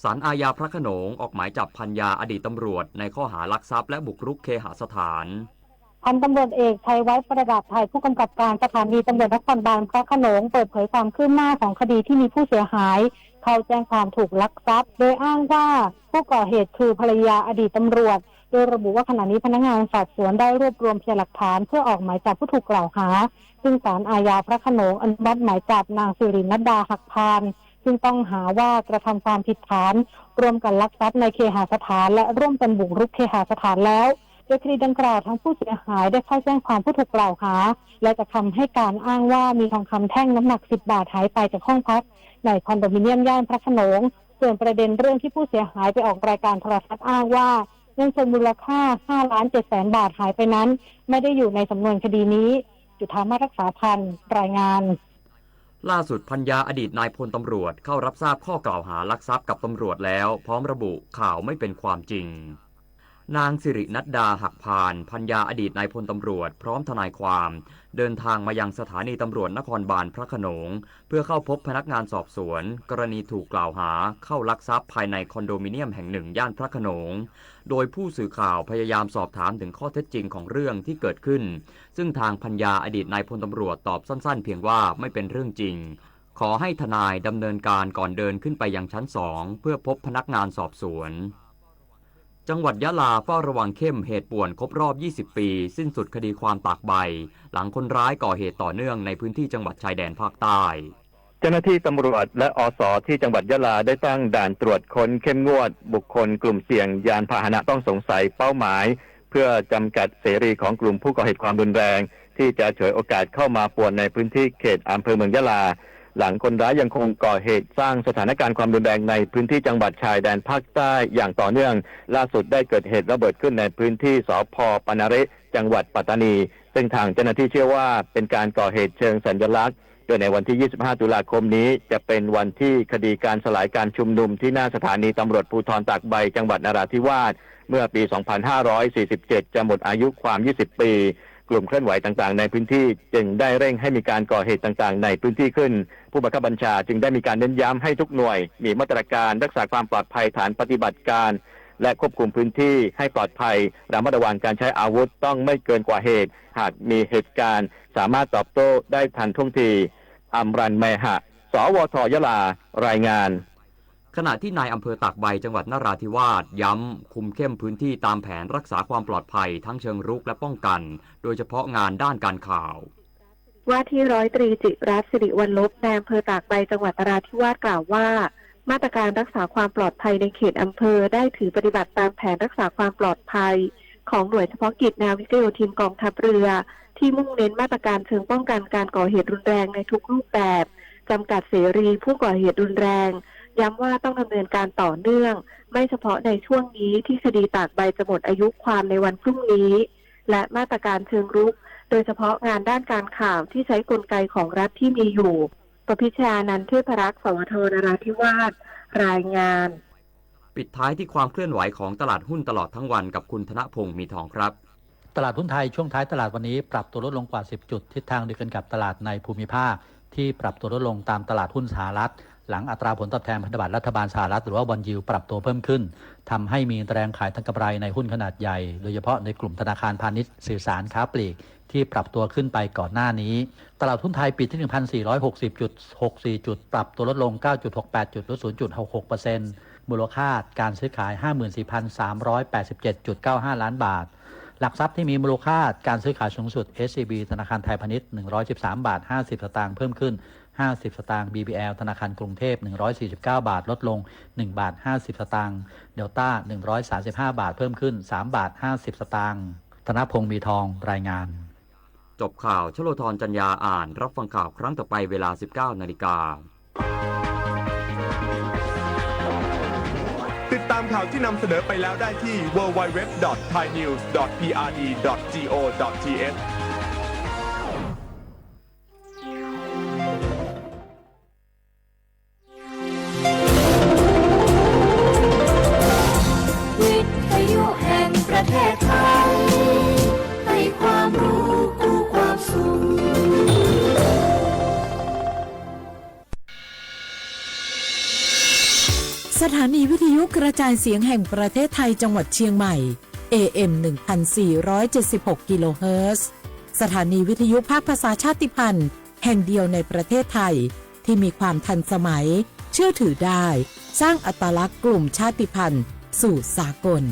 ศาลอาญาพระโขนงออกหมายจับภรรยาอดีตตำรวจในข้อหาลักทรัพย์และบุกรุกเคหสถาน พันตำรวจเอกชัยวัฒน์ ประดับไทย ผู้กำกับการสถานีตำรวจนครบาลพระโขนง เปิดเผยความคืบหน้าของคดีที่มีผู้เสียหายเข้าแจ้งความถูกลักทรัพย์ โดยอ้างว่าผู้ก่อเหตุคือภรรยาอดีตตำรวจ โดยระบุว่าขณะนี้พนักงานสอบสวนได้รวบรวมพยานหลักฐานเพื่อออกหมายจับผู้ถูกกล่าวหา ซึ่งศาลอาญาพระโขนงอนุมัติหมายจับนางสิรินัดดา หักพาน ซึ่งต้องหาว่ากระทำความผิดฐานร่วมกันลักทรัพย์ในเคหสถานและร่วมกันบุกรุกเคหสถานแล้ว โดยคดีดังกล่าวทางผู้เสียหายได้เข้าแจ้งความผู้ถูกกล่าวหา และจากคำให้การอ้างว่ามีทองคำแท่งน้ำหนักสิบบาทหายไปจากห้องพักในคอนโดมิเนียมย่านพระโขนง ส่วนประเด็นเรื่องที่ผู้เสียหายไปออกรายการโทรทัศน์อ้างว่าเงินสดมูลค่าห้าล้านเจ็ดแสนบาทหายไปนั้น ไม่ได้อยู่ในสำนวนคดีนี้ จุฑามาศ รักษาพันธ์ รายงาน ล่าสุดภรรยาอดีตนายพลตำรวจเข้ารับทราบข้อกล่าวหาลักทรัพย์กับตำรวจแล้ว พร้อมระบุข่าวไม่เป็นความจริง นางสิรินัดดา หักพาน ภรรยาอดีตนายพลตำรวจ พร้อมทนายความ เดินทางมายังสถานีตำรวจนครบาลพระโขนง เพื่อเข้าพบพนักงานสอบสวน กรณีถูกกล่าวหาเข้าลักทรัพย์ภายในคอนโดมิเนียมแห่งหนึ่งย่านพระโขนง โดยผู้สื่อข่าวพยายามสอบถามถึงข้อเท็จจริงของเรื่องที่เกิดขึ้น ซึ่งทางภรรยาอดีตนายพลตำรวจตอบสั้นๆเพียงว่าไม่เป็นเรื่องจริง ขอให้ทนายดำเนินการก่อนเดินขึ้นไปยังชั้นสองเพื่อพบพนักงานสอบสวน จังหวัดยะลาเฝ้าระวังเข้มเหตุป่วนครบรอบยี่สิบปี สิ้นสุดคดีความตากใบ หลังคนร้ายก่อเหตุต่อเนื่องในพื้นที่จังหวัดชายแดนภาคใต้ เจ้าหน้าที่ตำรวจและ อส ที่จังหวัดยะลาได้ตั้งด่านตรวจค้นเข้มงวดบุคคลกลุ่มเสี่ยง ยานพาหนะต้องสงสัยเป้าหมาย เพื่อจำกัดเสรีของกลุ่มผู้ก่อเหตุความรุนแรง ที่จะฉวยโอกาสเข้ามาป่วนในพื้นที่เขตอำเภอเมืองยะลา หลังคนร้ายยังคงก่อเหตุสร้างสถานการณ์ความรุนแรงในพื้นที่จังหวัดชายแดนภาคใต้อย่างต่อเนื่อง ล่าสุดได้เกิดเหตุระเบิดขึ้นในพื้นที่ สภ.ปานาริ จังหวัดปัตตานี ซึ่งทางเจ้าหน้าที่เชื่อว่าเป็นการก่อเหตุเชิงสัญลักษณ์ โดยในวันที่ ยี่สิบห้า ตุลาคมนี้ จะเป็นวันที่คดีการสลายการชุมนุมที่หน้าสถานีตำรวจภูธรตากใบ จังหวัดนราธิวาส เมื่อปี สองพันห้าร้อยสี่สิบเจ็ด จะหมดอายุความ ยี่สิบ ปี กลุ่มเคลื่อนไหวต่างๆ ในพื้นที่จึงได้เร่งให้มีการก่อเหตุต่างๆ ในพื้นที่ขึ้น ผู้บังคับบัญชาจึงได้มีการเน้นย้ำให้ทุกหน่วยมีมาตรการรักษาความปลอดภัยฐานปฏิบัติการ และควบคุมพื้นที่ให้ปลอดภัย ระมัดระวังการใช้อาวุธต้องไม่เกินกว่าเหตุ หากมีเหตุการณ์สามารถตอบโต้ได้ทันท่วงที อัมรัน แมหะ สวท ยะลา รายงาน ขณะที่นายอำเภอตากใบจังหวัดนราธิวาสย้ำคุมเข้มพื้นที่ตามแผนรักษาความปลอดภัยทั้งเชิงรุกและป้องกัน โดยเฉพาะงานด้านการข่าว ว่าที่ร้อยตรีจิรัตน์ สิริวัลลภ นายอำเภอตากใบจังหวัดนราธิวาสกล่าวว่า มาตรการรักษาความปลอดภัยในเขตอำเภอได้ถือปฏิบัติตามแผนรักษาความปลอดภัย ของหน่วยเฉพาะกิจนาวิกโยธินกองทัพเรือ ที่มุ่งเน้นมาตรการเชิงป้องกันการก่อเหตุรุนแรงในทุกรูปแบบ จำกัดเสรีผู้ก่อเหตุรุนแรง ย้ำว่าต้องดำเนินการต่อเนื่อง ไม่เฉพาะในช่วงนี้ที่คดีตากใบจะหมดอายุความในวันพรุ่งนี้ และมาตรการเชิงรุก โดยเฉพาะงานด้านการข่าวที่ใช้กลไกของรัฐที่มีอยู่ ประพิชญานันท์ เทพรักษ์ สวท นราธิวาส รายงาน ปิดท้ายที่ความเคลื่อนไหวของตลาดหุ้นตลอดทั้งวันกับคุณธนพงษ์ มีทองครับ ตลาดหุ้นไทยช่วงท้ายตลาดวันนี้ปรับตัวลดลงกว่า สิบ จุด ทิศทางเดียวกันกับตลาดในภูมิภาค ที่ปรับตัวลดลงตามตลาดหุ้นสหรัฐ หลังอัตราผลตอบแทนพันธบัตรรัฐบาลสหรัฐ หรือว่า bond yield ปรับตัวเพิ่มขึ้น ทำให้มีแรงขายทางกำไรในหุ้นขนาดใหญ่ โดยเฉพาะในกลุ่มธนาคารพาณิชย์ สื่อสาร ค้าปลีก ที่ปรับตัวขึ้นไปก่อนหน้านี้ ตลาดหุ้นไทยปิดที่ หนึ่งพันสี่ร้อยหกสิบจุดหกสี่ จุด ปรับตัวลดลง เก้าจุดหกแปด จุด หรือ ศูนย์จุดหกหกเปอร์เซ็นต์ มูลค่าการซื้อขาย ห้าหมื่นสี่พันสามร้อยแปดสิบเจ็ดจุดเก้าห้า ล้านบาท หลักทรัพย์ที่มีมูลค่าการซื้อขายสูงสุด เอสซีบี ธนาคารไทยพาณิชย์ หนึ่งร้อยสิบสามบาทห้าสิบสตางค์ เพิ่มขึ้นห้าสิบสตางค์ บีบีแอล ธนาคารกรุงเทพ หนึ่งร้อยสี่สิบเก้าบาท ลดลงหนึ่งบาทห้าสิบสตางค์ เดลต้า หนึ่งร้อยสามสิบห้าบาท เพิ่มขึ้นสามบาทห้าสิบสตางค์ ธนพงษ์ มีทอง รายงาน จบข่าว ชโลธร จันยา อ่าน รับฟังข่าวครั้งต่อไปเวลา สิบเก้านาฬิกา ติดตามข่าวที่นำเสนอไปแล้วได้ที่ ดับเบิลยู ดับเบิลยู ดับเบิลยู ดอท ไทยนิวส์ ดอท พีอาร์ดี ดอท จี โอ ดอท ที เอช สถานีวิทยุกระจายเสียงแห่งประเทศไทยจังหวัดเชียงใหม่ เอ เอ็ม หนึ่งพันสี่ร้อยเจ็ดสิบหก กิโลเฮิรตซ์ สถานีวิทยุภาคภาษาชาติพันธุ์แห่งเดียวในประเทศไทย ที่มีความทันสมัย เชื่อถือได้ สร้างอัตลักษณ์กลุ่มชาติพันธุ์สู่สากล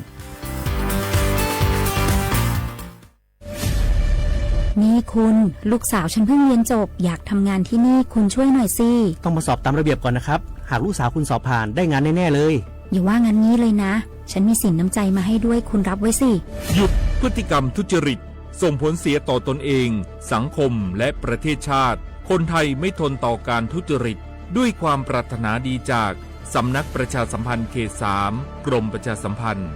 นี่คุณ ลูกสาวฉันเพิ่งเรียนจบ อยากทำงานที่นี่ คุณช่วยหน่อยสิ ต้องมาสอบตามระเบียบก่อนนะครับ หากลูกสาวคุณสอบผ่าน ได้งานแน่ๆเลย อย่าว่างั้นงี้เลยนะ ฉันมีสินน้ำใจมาให้ด้วย คุณรับไว้สิ หยุดพฤติกรรมทุจริต ส่งผลเสียต่อตนเอง สังคม และประเทศชาติ คนไทยไม่ทนต่อการทุจริต ด้วยความปรารถนาดีจาก สำนักประชาสัมพันธ์เขตสาม กรมประชาสัมพันธ์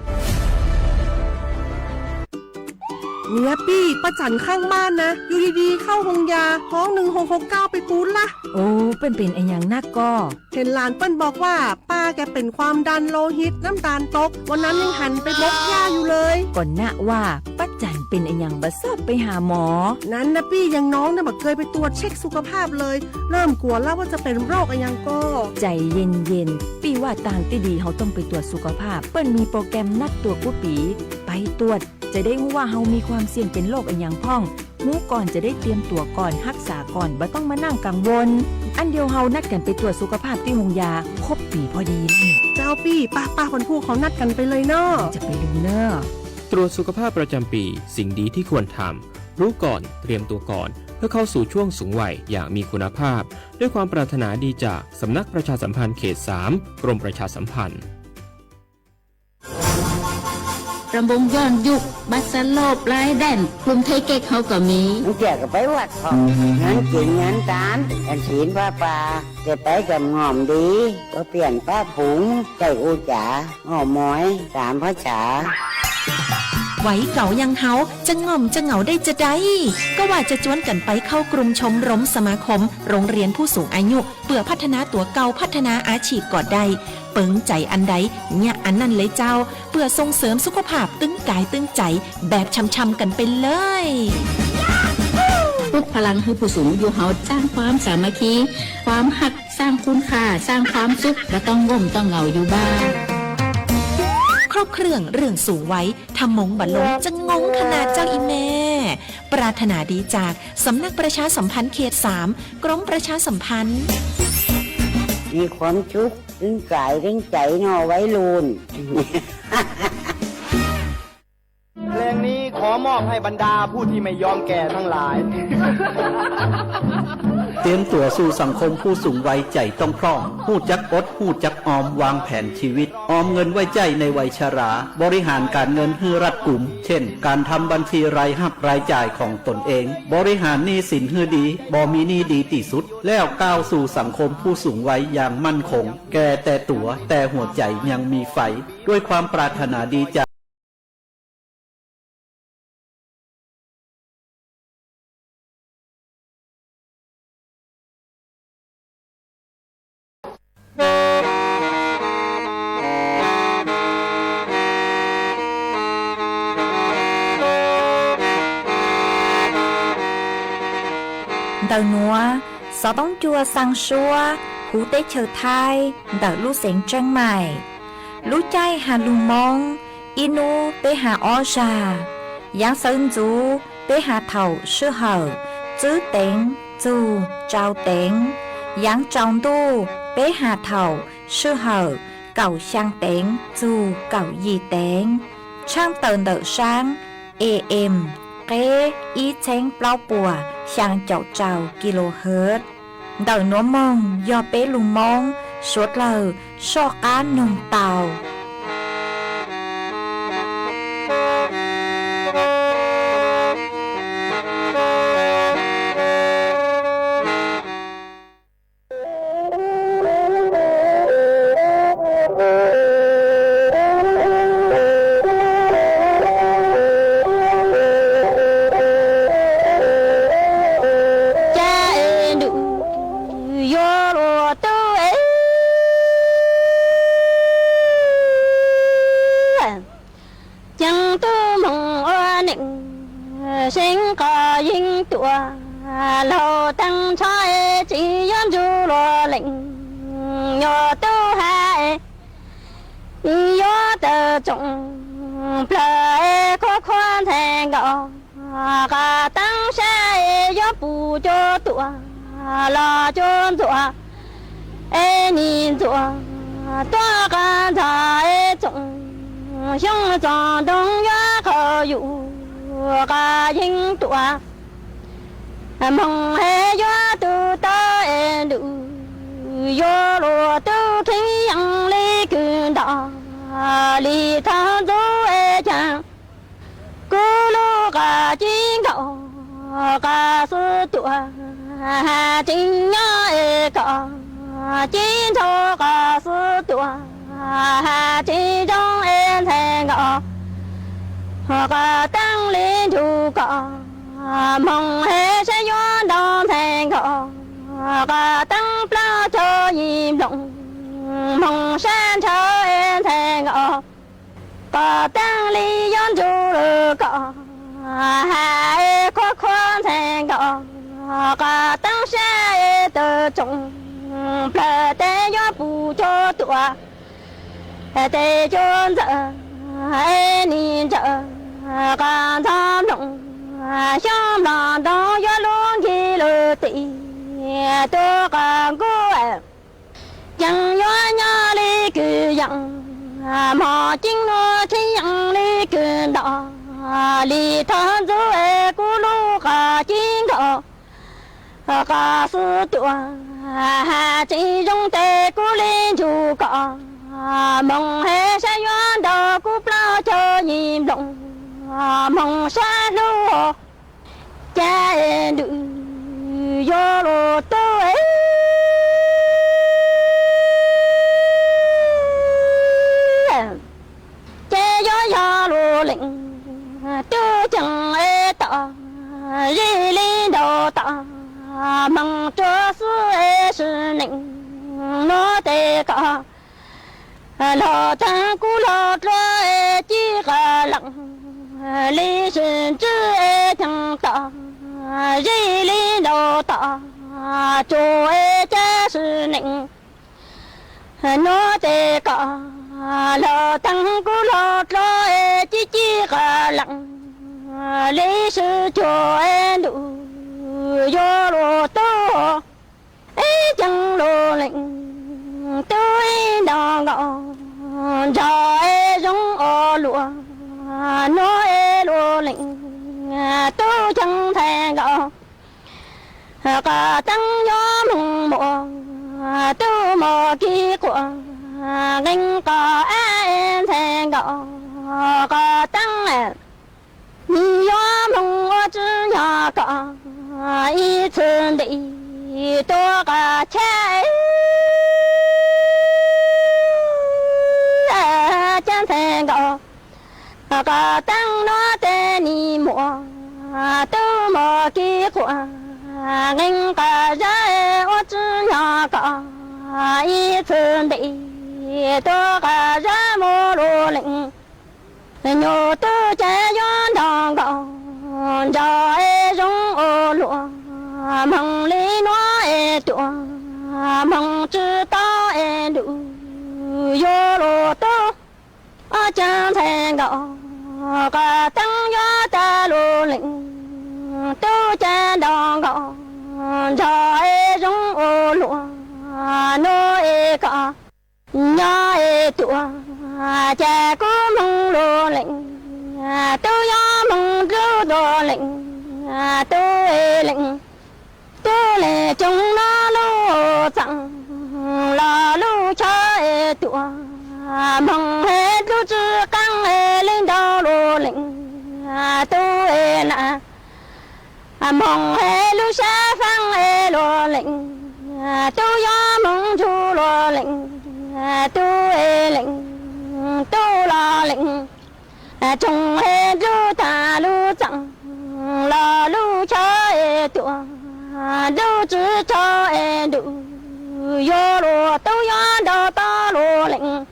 เนี่ยปี้ ป้าจั๋นข้างบ้านนะ อยู่ดีๆ เข้าโฮงยา ฮ้อง หนึ่งหกหกเก้า ไปปู๊ดละ โอ้ เปิ้นเป๋นอะหยังนักก่อ เห็นหลานเปิ้นบอกว่า ป้าแกเป็นความดันโลหิต น้ำตาลตก วันนั้นยังหันไปบกหญ้าอยู่เลย ก่อนนะว่า ป้าจั๋นเป๋นอะหยังบ่ซอบไปหาหมอ นั้นนะปี้ อย่างน้องเนี่ยบ่เคยไปตรวจเช็คสุขภาพเลย เริ่มกลัวแล้วว่าจะเป็นโรคอะหยังก่อ ใจเย็นๆ ปี้ว่าตางตี้ดีเฮาต้องไปตรวจสุขภาพ เปิ้นมีโปรแกรมนัดตรวจกู้ปี๋ ไปตรวจ จะได้ฮู้ว่าเฮามีความเสี่ยงเป็นโรคอะหยังพ่อง ฮู้ก่อนจะได้เตรียมตั๋วก่อน ฮักษาก่อน บ่ต้องมานั่งกังวล อันเดียวเฮานัดกั๋นไปตรวจสุขภาพตี้โฮงยา ครบปี๋พอดีเลย เจ้าปี้ ป้าๆ วันพูกเฮานัดกั๋นไปเลยเนาะ จะไปลืมเน่อ ตรวจสุขภาพประจำปี สิ่งดีที่ควรทำ รู้ก่อน เตรียมตัวก่อน เพื่อเข้าสู่ช่วงสูงวัยอย่างมีคุณภาพ ด้วยความปรารถนาดีจากสำนักประชาสัมพันธ์เขตสาม กรมประชาสัมพันธ์ รำวงย้อนยุค บัสโลป ไลแดน กลุ่มไทเก๊กเฮาก็มี บางเทื่อก็ไปวัดพร้อม งานกินงานตาน ฉันศีลผ้าป่า จะไปกับง่อมดี ก็เปลี่ยนผ้าผง ใส่อู้จ๋า อ้อมอย สามภาษา วัยเก๋าอย่างเฮา จะง่อมจะเหงาได้จะใด ก็ว่าจะจวนกั๋นไปเข้ากลุ่มชมรมสมาคม โรงเรียนผู้สูงอายุ เปื่อพัฒนาตั๋วเก่า พัฒนาอาชีพก็ได้ เปิงใจ๋อันใด เยียะอันนั้นเลยเจ้า เปื่อส่งเสริมสุขภาพตึงกายตึงใจ๋ แบบช่ำๆกั๋นไปเลย ปลุกพลังหื้อผู้สูงอายุเฮา สร้างความสามัคคี ความฮัก สร้างคุณค่า สร้างความสุข บ่ต้องง่มต้องเหงาอยู่บ้าน ครบเครื่องเรื่องสูงวัย ถ้ามงบ่ลงจะงงขนาดเจ้าอีแม่ ปรารถนาดีจากสำนักประชาสัมพันธ์เขตสาม กรมประชาสัมพันธ์ มีความสุขตึงกายตึงใจ๋เนาะวัยรุ่น เพลงนี้ขอมอบให้บรรดาผู้ที่ไม่ยอมแก่ทั้งหลาย เตรียมตั๋วสู่สังคมผู้สูงวัยใจ๋ต้องพร่อง ฮู้จักอด ฮู้จักออม วางแผนชีวิต ออมเงินไว้ใจ๊ในวัยชรา บริหารการเงินหื้อรัดกุม เช่น การทำบัญชีรายฮับรายจ่ายของตนเอง บริหารหนี้สินหื้อดี บ่มีหนี้ดีตี้สุด แล้วก้าวสู่สังคมผู้สูงวัยอย่างมั่นคง แก่แต่ตั๋ว แต่หัวใจ๋ยังมีไฟ ด้วยความปรารถนาดีจาก Ntawm nuav, xov tooj cua xaa suab huv teb chaws Thaib ntawm lub xeev Tseeb Maim. Lub caij has lug Moob, ib nub peb has ob zag. Yaav sawv ntxuv peb has thaum sij hawm tswb teev txug tsau teev. Yaav tsaus ntuj peb has thaum sij hawm kaum xyaa teev txug kaum yim teev. Tshaaj tawm ntawm saab A M qeb ib txheeb plaub puas xyaa caum rau kilohertz. Ntawm nuav moog yog peb lug Moob suav dlawg soj qaab noog tau. Nws yuav tawm tsoom plawg es khuab khuab ntxhais nkaus, qas teeb sab es yuav pum cuag tuam los cuag ntxuam, es nim ntxuam tuaj qas ntxhais es tsoom xyoob txos ntoo yuav qhaus yus qas yeeb tuam. Moog es yuav tug tau es ntuj, yuav luag tub kheev yeej li kws nto li thawj ntxub es caag. Kuv lub qas ci nkaus qas xwb tuam, has tseem nyob es kom ci nrho qas xwb tuam, has tseem zoo es ntxhais nkaus qas teeb li nrug kom. Moog es sab yuav ntau ntxhais nkaus qas teeb plaub caug yim nplooj, moog sab nrhawv es ntxhais nkaus qas teeb li yuav nrug kom, has es khuab khuab ntxhais nkaus qas teeb sab es tawm tsoom plawg tes yuav pum cuag tuam, tes cuag ntxawm es nim ntsawm qas ntxhov nplooj, xyoob nplog ntoo yuav lub nkig lug tim tuag qas nkuj. Ceeb yuav nyob li kws yeej, mog ceeb nuav kheev yeej li kws nto li thawj ntxub es kuv lub qas ci nkaus qas xwb tuam, has tseem zoo tes kuv li nrug kom. Moog es sab yuav ntau kuv plaub caug yim nplooj, moog sab hlub cas es ntuj yuav luag tub es ces yuav yog luag leej tub ceeb es tom, zij li nraug tom, moog tsuag xwb es sim neej nuav tes kom. Los tag kuv los dlua es ci qas leej li sim ntswj es ceeb tom, zij li nraug tom, tsuag es cas sim neej nuav tes kom. Los tag kuv los dlua es ci ci qas leej li sim cuag es ntuj yuav luag tub es ceeb luag leej tub ib nto nkaus, nrog es zoo ua luag nuav es luag leej tub ceeb ntxhais nkaus. Qas teeb yuav moog muaj tub mos kis quas, nqee qos ab es ntxhais nkaus qas teeb. Nws yuav moog ua tsi nyog kom ib txwm ntim tuag qas chab cas ntxhais nkaus. Qas teeb nuav tes nim muaj tub mos kis quas, nqee qas zab ua tsi nyog kom ib txwm ntim tuag qas zab mus luag leej. Nyuag tub cas yuav nrog nkaus, nrog es zoo ua luag, moog li nuav es tuam, moog tsi tau es ntuj yuav luag tub. Ob cas ntxhais nkaus, qas teeb yuav tag luag leej, tub cas nrog nkaus, nrog es zoo ua luag, nuav es kom nyob es tuam, cas kuv moog luag leej, tub yuav moog dlub luag leej, tub es leej, tub leej coog nuav lub txaam los lub tshav es tuam, moog es dlub tsi qaab es li nraug luag leej, tub es nam, moog es lub sab faab es luag leej, tub yuav moog nrug luag leej, tub es leej, tub los leej, coog es dlub tag lub txaam los lub tshav es tuam, dlub tsi tshav es ntuj yuav luag tub yuav nrog tau luag leej.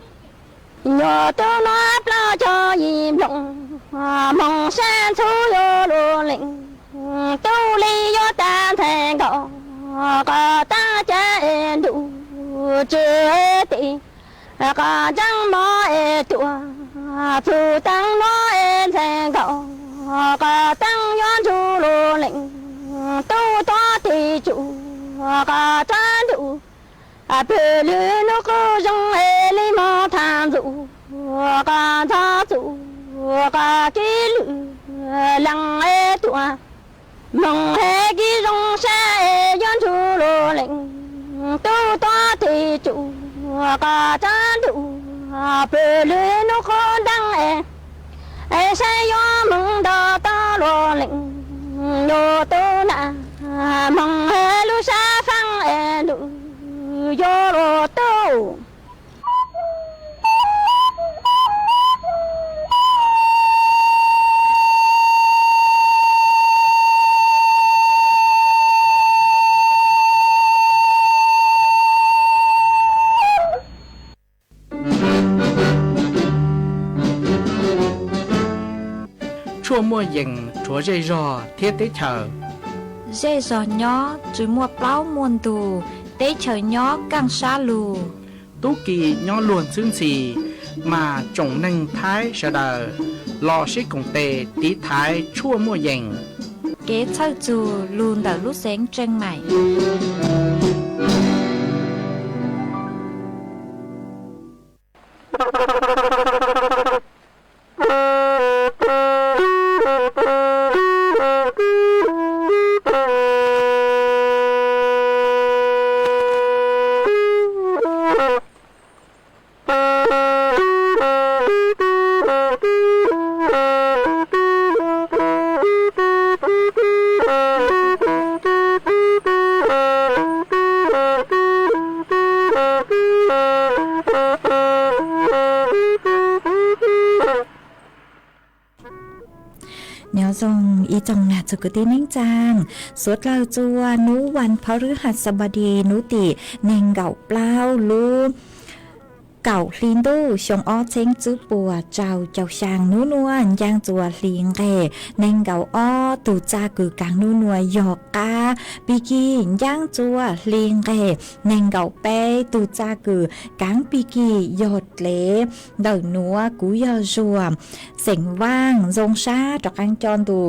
Nyuag tub nuav plaub caug yim nplooj, moog sab ntxhuv yuav luag leej, tub li yuav tag ntxhais nkaus, qas tab cas es ntuj tsi es tim Qhov tseeb mog es tuam, txhum teeb nuav es ntxhais nkaum, qhov teeb yuav ntsug lug leej, tub tuab tes tsum, qhov tsaab ntuj, pwg lwm nub qub zoo es li moog thaam ntxuj, qhov ntxhov txuj, qhov kib lwm leej es tuam, moog es kib zoo sab es yuav ntsug lug leej, tub tuab tes tsum, qhov tsaab ntuj, pwg lwm nub qub ntaab es, es saib yuav moog nto tau lug leej, yuav tub nam, moog es lub sab faab es lug yuav lug tub. Tshuaj muaj yees rhuav zej zog thiab teb chaws. Zej zog nyob tsi muaj plaub muaj ntug, teb chaws nyob kaaj sab lug. Tub ki nyob luag ntxhwb ntxhi, mas tsoom neeg Thaib sawv daws los sib koom tes tiv thaiv tshuaj muaj yees. Kev txhawj txug lug ntawm lub xeev Tseej Maim. Nyob zoo ib tsoom nam txiv kwv tij neej tsaa, suav dlawg txua nub vas phab rwb has xab npab di nub tim neeg nkaum plaub lub kaum hli ntuj xyoo ob txheeb tswb puas rau caum xyaa. Nub nuav ncaaj txua hli nqeg neeg nkaum ob, tug txaj kws kaav nub nuav yog qaab pig kig. Ncaaj txua hli nqeg neeg nkaum peb, tug txaj kws kaav pig kig yog dlev ntawm nuav kuv yog zuag. Xeem Vaaj zoo sab rov qaab coj ntu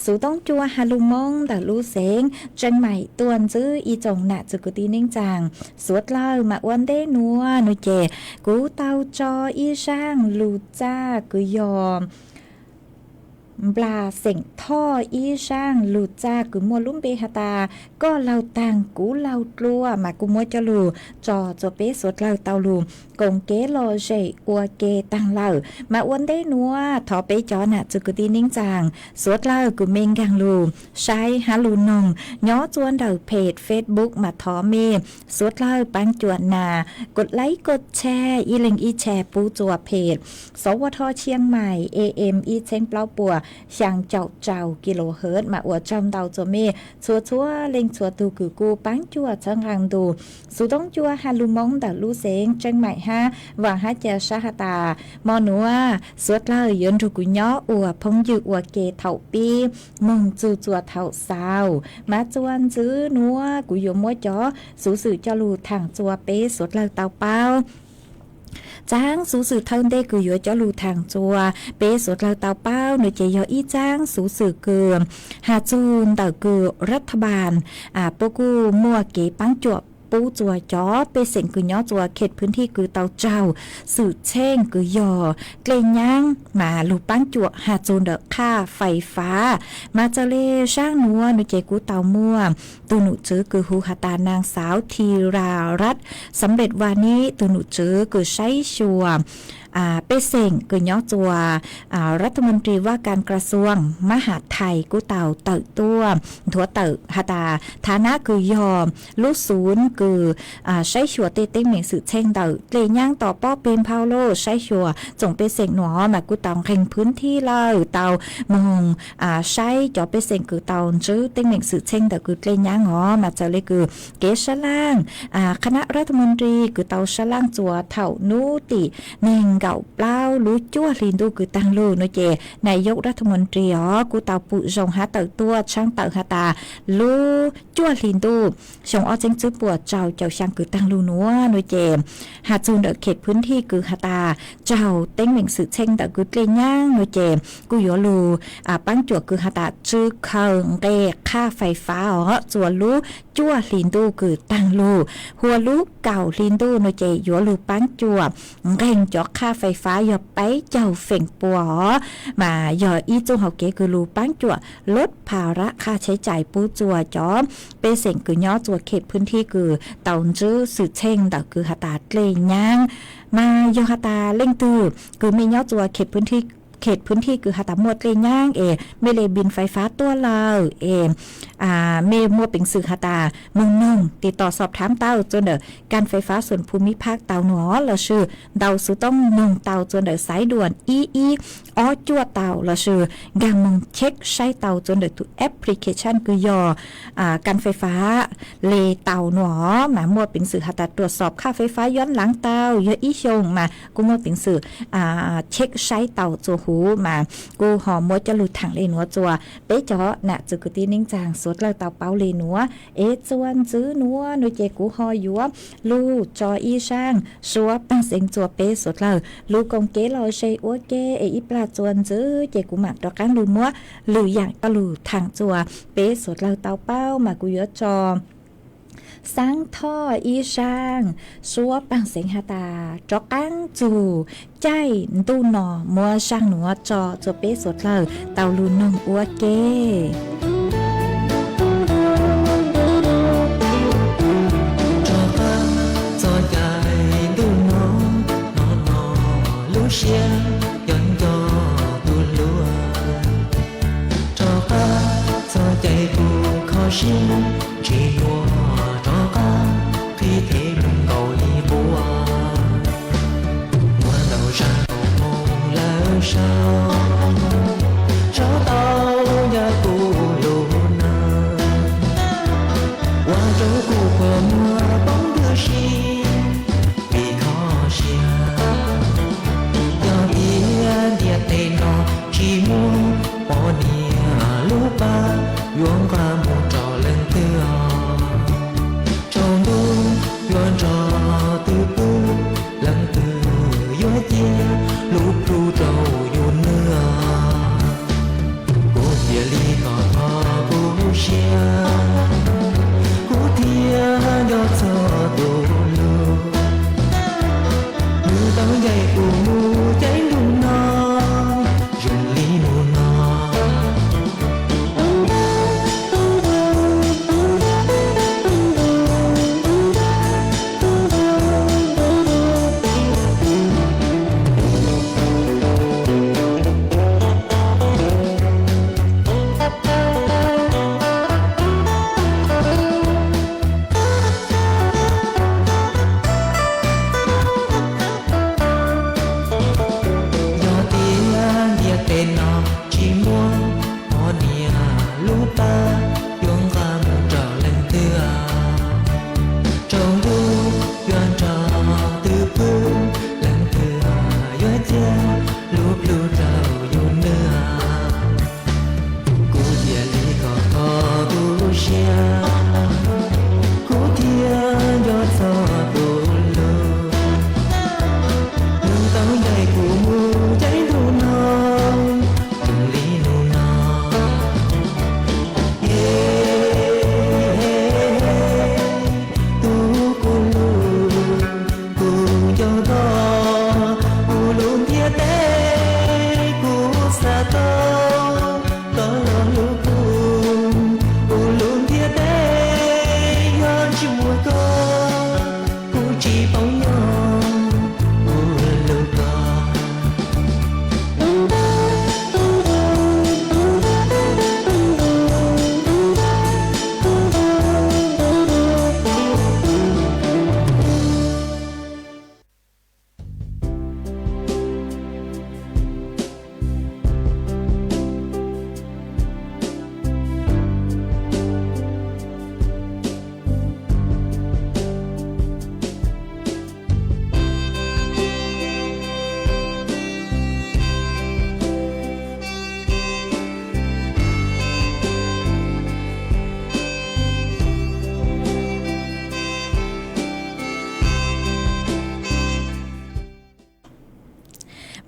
xuv toob cua ha lug Moob ntawm lub xeev Tseej Maim tuaj ntxwb ib tsoom nam txiv kwv tij neej tsaa. Suav dlawg mas ua ntej nuav nuav ces kuv tau tso ib zaaj lug txaj kws yog nplas xeem Thoj ib zaaj lug txaj kws muaj lub npe has tas koj laug taag kuv laug dlua mas kuv muab coj lug tso txua peb suav dlawg tau lug koom kev lom zem ua ke taag lawm. Mas ua ntej nuav thov peb cov nam txiv kwv tij neej tsaa, suav dlawg kws me nkaag lug saib hab lug noog nyob txua ntawm peg Facebook mas thov mej suav dlawg paab cuam nas kod laib kod tshare ib leeg ib tshare pub txua peg Sov Ua Tho Chiang Mai A M ib txheeb plaub puas xyaa caum rau kilohertz mas ua tsaug ntau txua mej txhua txhua leej txhua tug kws kuj paab cuam txhawb nqaa ntu xuv toob cua ha lug Moob ntawm lub xeev Tseej Maim hab vaam hab ca sab has tas mo nuav suav dlawg yuav nrug kuv nyob ua phooj ywg ua ke thaum pib moog txug txua thaum xaus. Mas txua ntxwv nuav kuv yuav muab cov xuv xwm coj lug thaam txua peb suav dlawg tau paub. Txav xuv xwm thawj ntej kws yuav coj lug thaam txua peb suav dlawg tau paub nuav ces yog ib txav xuv xwm kws has txug ntawm kws รัฐบาล puab kuj muaj kev paab cuam pub txua cov pej xeem kws nyob txua เขตพื้นที่ kws tau raug xwm txheej kws yog dlej nyaab mas lug paab cuam has txug ntawm qhaj fais fav. Mas txawm le zaaj nuav nuav ces kuv tau muaj tug num tswv kws hu has tas naag xaav Thi Ra Rat Samlet Vani, tug num tswv kws saib xyuas pej xeem kws nyob txua รัฐมนตรีว่าการกระทรวง มหาดไทย kuj tau tawm tuaj nthuav tawm has tas thav nab kws yog lub xuv kws saib xyuas tej teeb meem xwm txheej ntawm dlej nyaab tom pob peg nphau lug saib xyuas tsoom pej xeem nuav mas kuj tau nqeeg พื้นที่ lawm tau moog saib cov pej xeem kws tau ntswb teeb meem xwm txheej ntawm kws dlej nyaab os. Mas txawm le kws kev sab laaj คณะรัฐมนตรี kws tau sab laaj txua thaum nub tim neeg kaum plaub lub cuaj hli ntuj kws taag lug no ces nais yauj ras thas mus ris os kuj tau pum zoo has tawm tuaj tshaaj tawm has tas lub cuaj hli ntuj xyoo ob txheeb tswb puas rau caum xyaa kws taag lug nuav no ces has txug ntawm khej phwv thij kws has tas raug teeb meem xwm txheej ntawm kws dlej nyaab no ces kuj yuav lug paab cuam kws has tas tsw khaws nqe qhaj fais fab os txuas lub cuaj hli ntuj kws taag lug, hua lub kaum hli ntuj no ces yuav lug paab cuam nqeeg cov qhaj fais fab yog peb caug feem pua os, mas yog ib txuj hauv kev kws lug paab cuam lub pha rab qhaj tsheb cais pub txuas cov pej xeem kws nyob txuas khej phwv thij kws tau ntsib xwm txheej ntawm kws has tas dlej nyaab. Mas yog has tas leej twg kws mej nyob txuas khej phwv thij kws has tas muaj dlej nyaab es mej le npis fais fab tuaj lawm es mej muaj peev xwm has tas moog noog tiv tom xob thaab tau txuas ntawm kas fais fab xuam phu mib phab tau nuav lossis ntau xwb toob noog tau txuas ntawm xaiv duam ib ib ob cuaj tau lossis nkaag moog check saib tau txuas ntawm tus application kws yog kas fais fab le tau nuav mas muaj peev xwm has tas ruam xob qhaj fais fab yuav laav tau yog ib xyoos mas kuj muaj peev xwm check saib tau txuas huv mas kuj ho muab coj lug thaam le nuav txuas peb cov nam txiv kwv tij neej tsaa suav dlawg tau paub le nuav es txuas ntxiv nuav no ces kuv ho yuav lug tso ib zaaj suab paag xeev txuas peb suav dlawg lug koom kev lom zem ua ke es ib plag txuas ntxiv ces kuv maam rov qaab lug muab lwm yaam coj lug thaam txuas peb suav dlawg tau paub mas kuv yuav tso xaav thoj ib zaaj suab paag xeev has tas rov qaab txug caij ntuj no muab zaaj nuav tso txuas peb suav dlawg tau lug noog ua ke. Rov qaab txug caij ntuj no, no no lub siab yuav nco tus hlub. Rov qaab txug caij kuv kho siab, tsis yuav rov qaab qhib them lug nkaus ib puas. Muaj ntau zaaj kuv moog lawm saud, tso tau yog kuv lub neej, ua rau kuv quas muag poob ntws si vim kho siab. Yog tias ntiaj teb no tsis muaj poj niam lub pab yuav nqa mus rau leej twg os. Tsaus ntuj yuav nrog twg pw, leej twg yuav cia lub plhu rau yus nws os. Kuv cia li kho kho kuv lub siab, kuv thiaj nco txog tus hlub. Nws tau ncaim kuv mus caij ntuj no, zoo li nub no.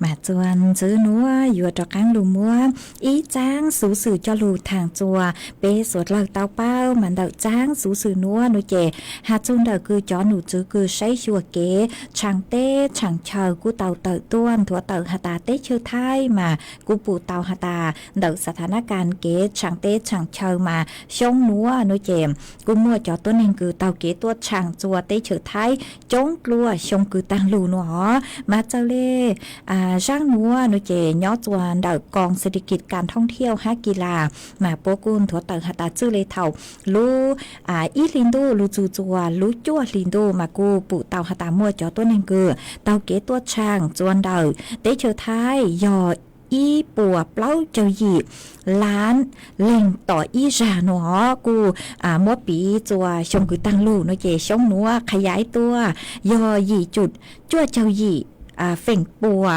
Mas txuas ntxwv nuav yuav rov qaab lug muab ib txaab xuv xwm coj lug thaam txuas peb suav dlawg tau paub. Mas ntawm txaab xuv xwm nuav nuav ces has txug ntawm kws cov num tswv kws saib xyuas kev tshaaj teb tshaaj chaw kuj tau tawm tuaj nthuav tawm has tas teb chaws Thaib mas kuj pum tau has tas ntawm xa tha nab kas kev tshaaj teb tshaaj chaw mas xyoo nuav nuav ces kuj muaj cov tuab neeg kws taug kev tuaj tshaaj txuas teb chaws Thaib coob dlua xyoo kws taag lug nuav os. Mas txawm le zaaj nuav nuav ces nyob txuas ntawm koom xes di kis kas thoob thiauj hab kis las mas puab kuj nthuav tawm has tas txwj le thaum lub ib hlis ntuj lug txug txuas lub cuaj hlis ntuj mas kuj pum tau has tas muaj cov tuab neeg kws taug kev tuaj tshaaj txuas ntawm teb chaws Thaib yog ib puas plaub caug yim lab leeg tom ib zag nuav os. Kuj muab piv txuas xyoo kws taag lug nuav ces xyoo nuav qha yaib tuaj yog yim cum cuaj caug yim feem pua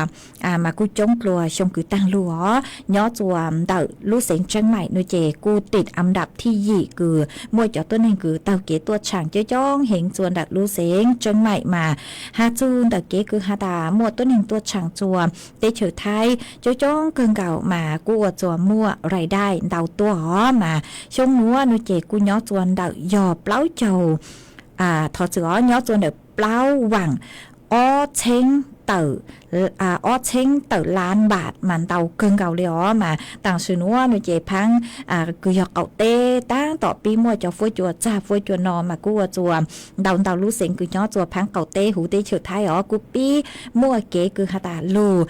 mas kuj coob dlua xyoo kws taag lug os. Nyob txuas ntawm lub xeev Tseeb Maim nuav ces kuj tim am dam thib yim kws muaj cov tuab neeg kws taug kev tuaj tshaaj coob coob heev txuas ntawm lub xeev Tseeb Maim mas has txug ntawm kev kws has tas muaj tuab neeg tuaj tshaaj txuas teb chaws Thaib coob coob kawg nkaus mas kuj ua txuas muaj rais dai ntau tuaj os. Mas xyoo nuav nuav ces kuj nyob txuas ntawm yog plaub caug thov txwm os, nyob txuas ntawm plaub vaam ob txheeb tawm ob txheeb tawm lab npam mas ntau kawg nkaus le os. Mas taam sim nuav nuav ces phaab kws yog qaum teb taab tom pib muaj cov fuab cua txag fuab cua no mas kuj ua txuas ntau ntau lub xeev kws nyob txuas phaab qaum teb huv teb chaws Thaib os kuj pib muaj kev kws has tas lug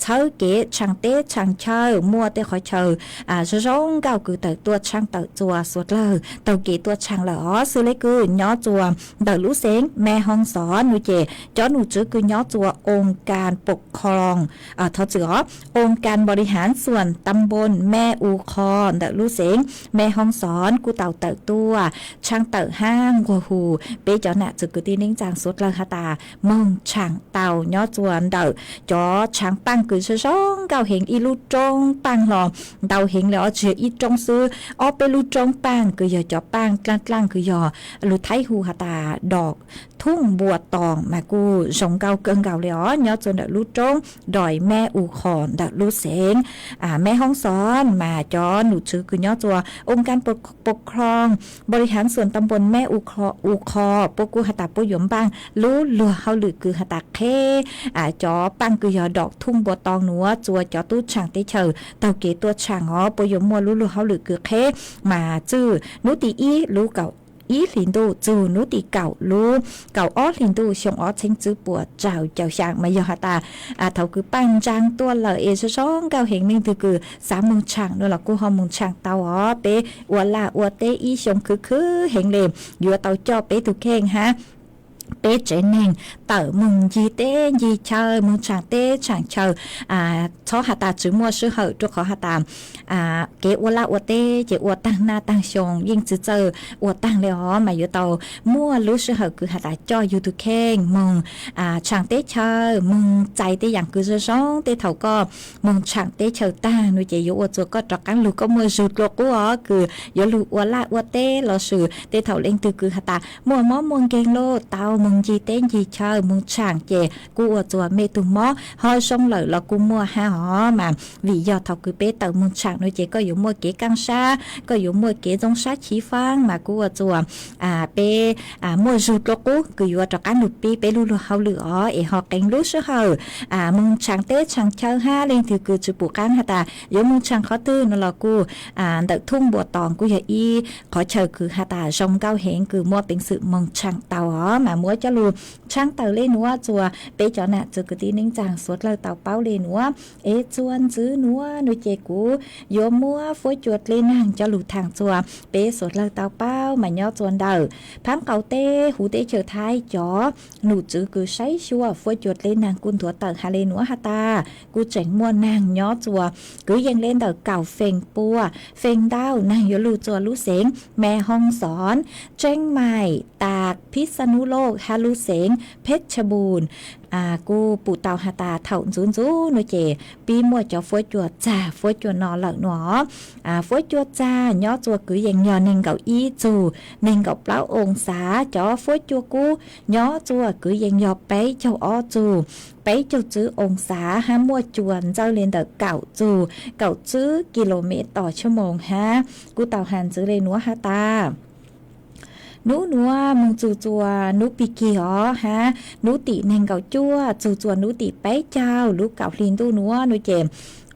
txhawb kev tshaaj teb tshaaj chaw, muaj tej qhov chaw zoo zoo nkauj kws tawm tuaj tshaaj tawm txuas suav dlawg taug kev tuaj tshaaj lawm os. Xws le kws nyob txuas ntawm lub xeev Me Hoo Xov nuav ces cov num tswv kws nyob txuas oo kas pum khoo thov txwm os, oo kas npaus li haav xuam tam npoos Me U Kho ntawm lub xeev Me Hoo Xov kuj tau tawm tuaj tshaaj tawm hab nquag hu peb cov nam txwv kwv tij neej tsaa suav dlawg has tas moog tshaaj tau nyob txuas ntawm cov tshaav paaj kws zoo zoo nkauj heev, ib lub roob paaj los ntau heev le os, tsi yog ib roob xwb, ob peb lub roob paaj kws yog cov paaj dlaaj dlaaj kws yog lug Thaib hu has tas dom thooj npua toos mas kuj zoo nkauj kawg nkaus le os. Nyob txuas ntawm lub roob doi Me U Kho ntawm lub xeev Me Hoo Xov mas cov num tswv kws nyob txuas oo kas pum khoo npaus li haav xuam tam npoos Me U Kho puab kuj has tas puab yuav npaaj lub luag hauj lwm kws has tas qheb cov paaj kws yog dom thooj npua toos nuav txuas cov tub tshaaj teb chaws taug kev tuaj tshaaj os, puab yuav muaj lub luag hauj lwm kws qheb mas txwj nub tim ib lub kaum ib hlis ntuj txug nub tim kaum lub kaum ob hlis ntuj xyoo ob txheeb tswb puas rau caum xyaa mas yog has tas thaum kws paaj ntsaa tuaj lawm es zoo zoo nkauj heev, leej twg kws xav moog tshaaj nuav los kuj ho moog tshaaj tau os. Peb ua laj ua teb ib xyoo khwv khwv heev le, yuav tau coj peb tug kheej hab peb tsev neeg tawm moog ncig teb ncig chaw, moog tshaaj teb tshaaj chaw, txhob has tas tsi muaj sij hawm rua qhov has tas kev ua laj ua teb ces ua taag naj taag xyoo yeej tsi txawj ua taag le os, mas yuav tau muaj lub sij hawm kws has tas coj yug tug kheej moog tshaaj teb chaw, moog txais tej yaam kws zoo zoo. Tej thaum koj moog tshaaj teb chaw taag nuav ces yuav ua txuas koj rov qaab lug koj muaj zug dlua qub os, kws yuav lug ua laj ua teb lossis tej thaum leej twg kws has tas muaj mob muaj nkeeg lawm tau moog ncig teb ncig chaw moog tshaaj ces kuj ua txuas mej tug mob ho zoo lawm los kuj muaj hab os. Mas vim yog thaum kws peb tawm moog tshaaj nuav ces koj yuav muaj kev kaaj sab, koj yuav muaj kev zoo sab chiv faab mas kuj ua txuas peb muaj zug dlua qub kws yuav rov qaab lug pib peb lub luag hauj lwm os, es ho qeev lub sij hawm moog tshaaj teb tshaaj chaw hab leej twg kws tsi pum qaab has tas yuav moog tshaaj qhov twg nuav los kuj ntawm thooj npua toos kuj yog ib qhov chaw kws has tas zoo nkauj heev kws muaj peev xwm moog tshaaj tau os. Mas muab coj lug tshaaj tawm le nuav txuas peb cov nam txwv kwv tij neej tsaa suav dlawg tau paub le nuav. Es txuas ntxiv nuav nuav ces kuv yuav muab fuab cua dleb naag coj lug thaam txuas peb suav dlawg tau paub. Mas nyob txuas ntawm phaab qaum teb huv teb chaws Thaib cov num tswv kws saib xyuas fuab cua dleb naag kuj nthuav tawm has le nuav has tas kuj tseem muaj naag nyob txuas kwv yees le ntawm kaum feem pua feem ntau naag yuav lug txuas lub xeev Me Hoo Xov, Tseeb Maim, Tas, Phib Xa Nub Lauj, hab lub xeev Phetshebun. Kuj pum tau has tas thaum ntxuv ntxuv nuav ces pib muaj cov fuab cua txag fuab cua no lawm nuav. Fuab cua txag nyob tsua kwv yees yog neeg nkaum ib txug neeg nkaum plaub oo xav, cov fuab cua kub nyob tsua kwv yees yog peb caug ob txug peb caug tswb oo xav hab muaj cua ntxawj le ntawm kaum txug kaum tswb kis lus mev tom tshaj moos hab. Kuj tau has ntxiv le nuav has tas nub nuav moog txug tsua nub pig kig os hab nub tim neeg nkaum cuaj txug tsua nub tim peb caug lub kaum hli ntuj nuav nuav ces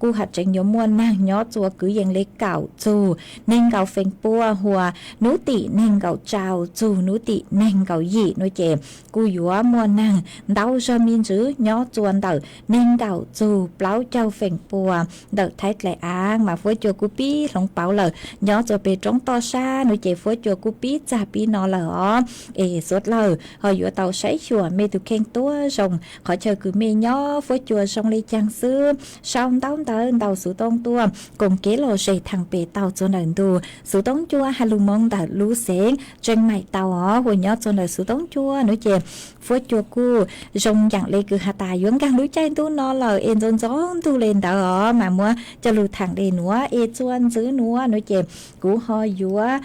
kuj has tseev yuav muaj naag nyob tsua kwv yees le kaum txug neeg nkaum feem pua, huas nub tim neeg nkaum rau txug nub tim neeg nkaum yim nuav ces kuj yuav muaj naag ntau zog me ntsis nyob tsua ntawm neeg nkaum txug plaub caug feem pua ntawm Thaib dlaim aav mas fuab cua kuj pib hloov pauv lawm nyob tsua peg roob toj sab nuav ces fuab cua kuj pib txag pib no lawm os. Es suav dlawg ho yuav tau saib xyuas mej tug kheej tuab zoo qhov chaw kws mej nyob fuab cua zoo le caag xwb. Sau ntaub ntawv ntau xuv tooj tuaj koom kev lom zem thaam pem tau tsua ntawm ntug xuv tooj cua has lug moo ntawm lub xeev Tseem Maim tau os. Huas nyob tsua ntawm xuv tooj cua nuav ces fuab cua kuj zoo yaam le kws has tas yuav nkaag lub caij ntuj no lawm es ntxoov ntxoov ntug le ntawd os mas muab coj lug thaam le nuav es tsua ntxiv nuav nuav ces kuv ho yuav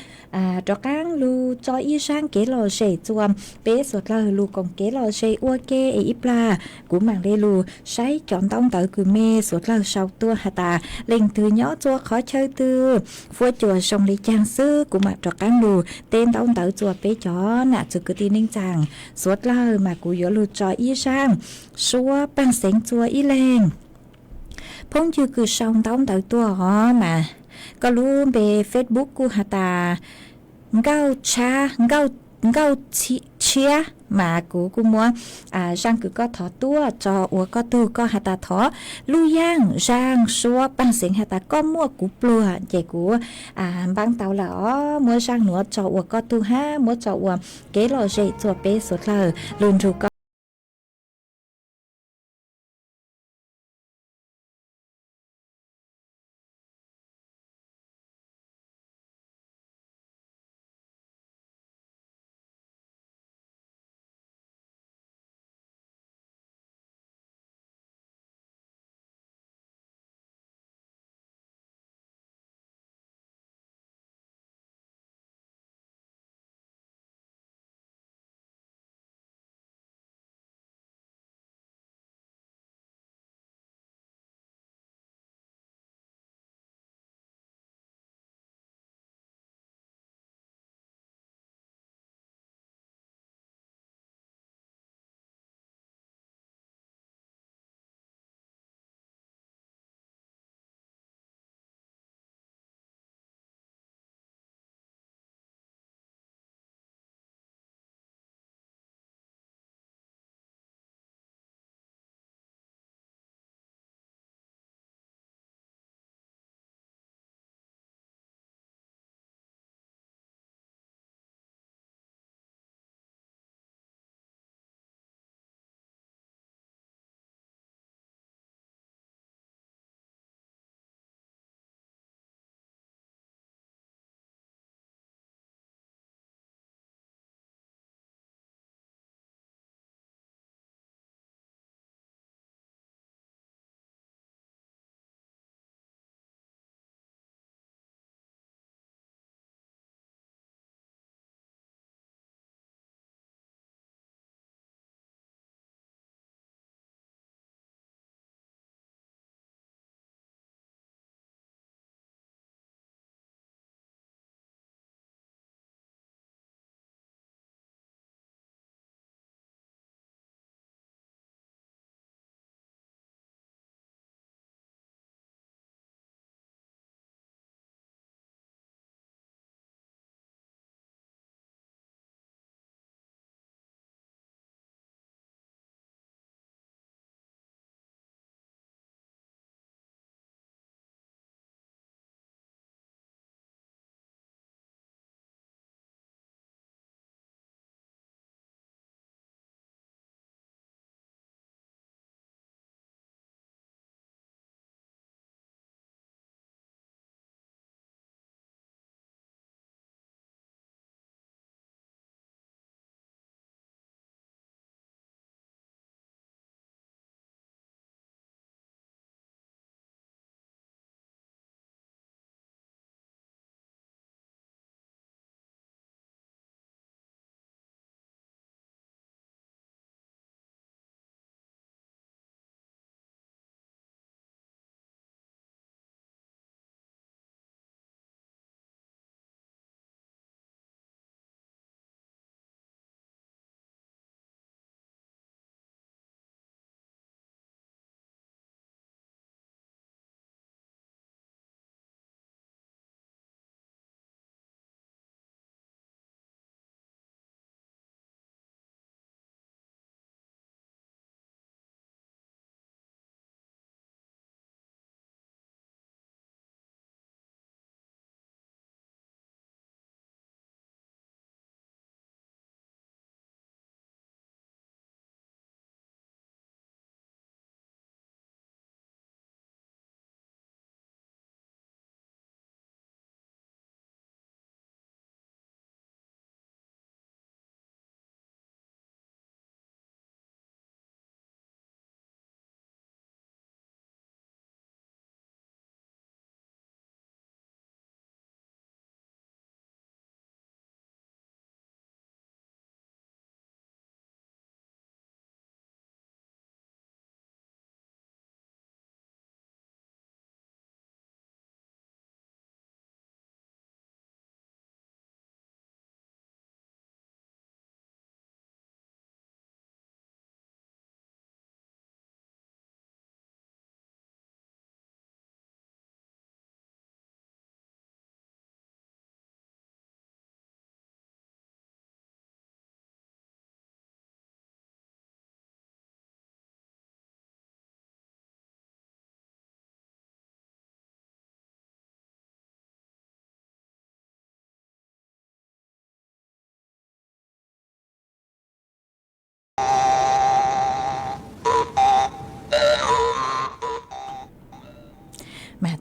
rov qaab lug tso ib zaaj kev lom zem tsua peb suav dlawg lug koom kev lom zem ua ke es ib plag kuv maam le lug saib cov ntaub ntawv kws mej suav dlawg sau tuaj has tas leej twg nyob tsua qhov chaw twg fuab cua zoo le caag xwb kuv maam rov qaab lug teb ntaub ntawv tsua peb cov nam txiv kwv tij neej tsaa suav dlawg mas kuv yuav lug tso ib zaaj suab paaj xeev tsua ib leeg. Phooj ywg kws sau ntaub ntawv tuaj os mas koj lub npe Facebook kuj has tas Nkauj Tshab, Nkauj Tshiab mas kuv kuj muab zaaj kws koj thov tuaj tso ua koj tug. Koj has tas thov lub yaaj zaaj suab paaj xeev has tas koj muaj kuv pluag ces kuv npaab tau lawm os. Muab zaaj nuav tso ua koj tug hab muab tso ua kev lom zem tsua peb suav dlawg lug nrug koj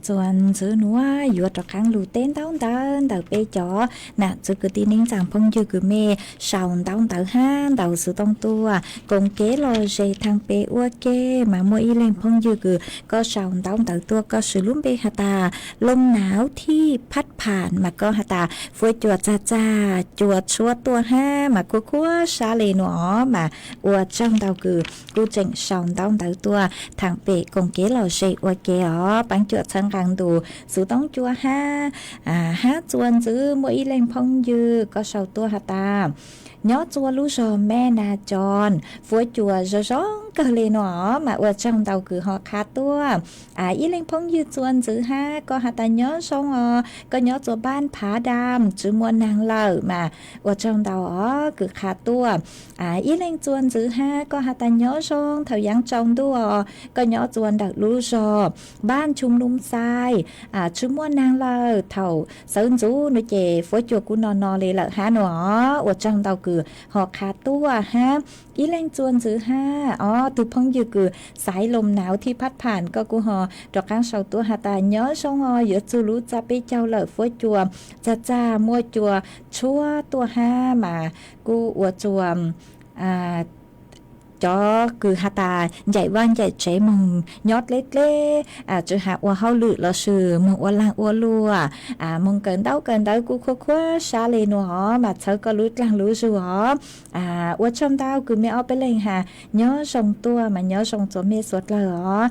Txuas ntxwv nuav yuav rov qaab lug teb ntaub ntawv ntawm peb cov nam txiv kwv tij neej tsaa phooj ywg kws mej sau ntaub ntawv hab ntaus xuv tooj tuaj koom kev lom zem thaam pem ua ke. Mas muaj ib leeg phooj ywg kws koj sau ntaub ntawv tuaj koj swv lub npe has tas Lom Nav Thij Phaj Pham mas koj has tas fuab cua txag txag cua tshuab tuaj hab mas kuj khuab sab le nuav os. Mas ua tsaug ntau kws kuj tseem sau ntaub ntawv tuaj thaam pem koom kev lom zem ua ke os. Paab cuam txhawb nqaa ntus xuv tooj cua hab, hab txuas ntxwv muaj ib leeg phooj ywg koj sau tuaj has tas nyob txua lub zog Mej Nas Cos fuab cua zoo zoo kawg le nuav os. Mas ua tsaug ntau kws ho qha tuaj. Ib leeg phooj ywg txuas ntxwv hab koj has tas nyob zoo os, koj nyob txua Npaaj Phav Dam tsi muaj naag lawm mas ua tsaug ntau os kws qha tuaj. Ib leeg txuas ntxwv hab koj has tas nyob zoo thaum yaav tsaus ntuj os, koj nyob txua ntawm lub zog Npaaj Chum Num Xais tsi muaj naag lawm, thaum sawv ntxuv nuav ces fuab cua kuj no no le lawm hab nuav os. Ua tsaug ntau kws ho qha tuaj hab. Ib leeg txuas ntxwv hab os, tug phooj ywg kws xaiv Lom Nav Thij Phaj Pham koj kuj ho rov qaab sau tuaj has tas nyob zoo os, yuav txug lub txaj peb caug lawm fuab cua txag txag muaj cua tshuab tuaj hab mas kuj ua txua cov kws has tas ncaim vaj ncaim tsev moog nyob dleb dleb tsi has ua hauj lwm lossis moog ua laag ua luam, moog kawm ntaub kawm ntawv kuj khuab khuab sab le nuav os. Mas txhawb koj lub dlaag lub zug os. Ua tsaug ntau kws mej ob peb leeg has nyob zoo tuaj mas nyob zoo txua mej suav dlawg os.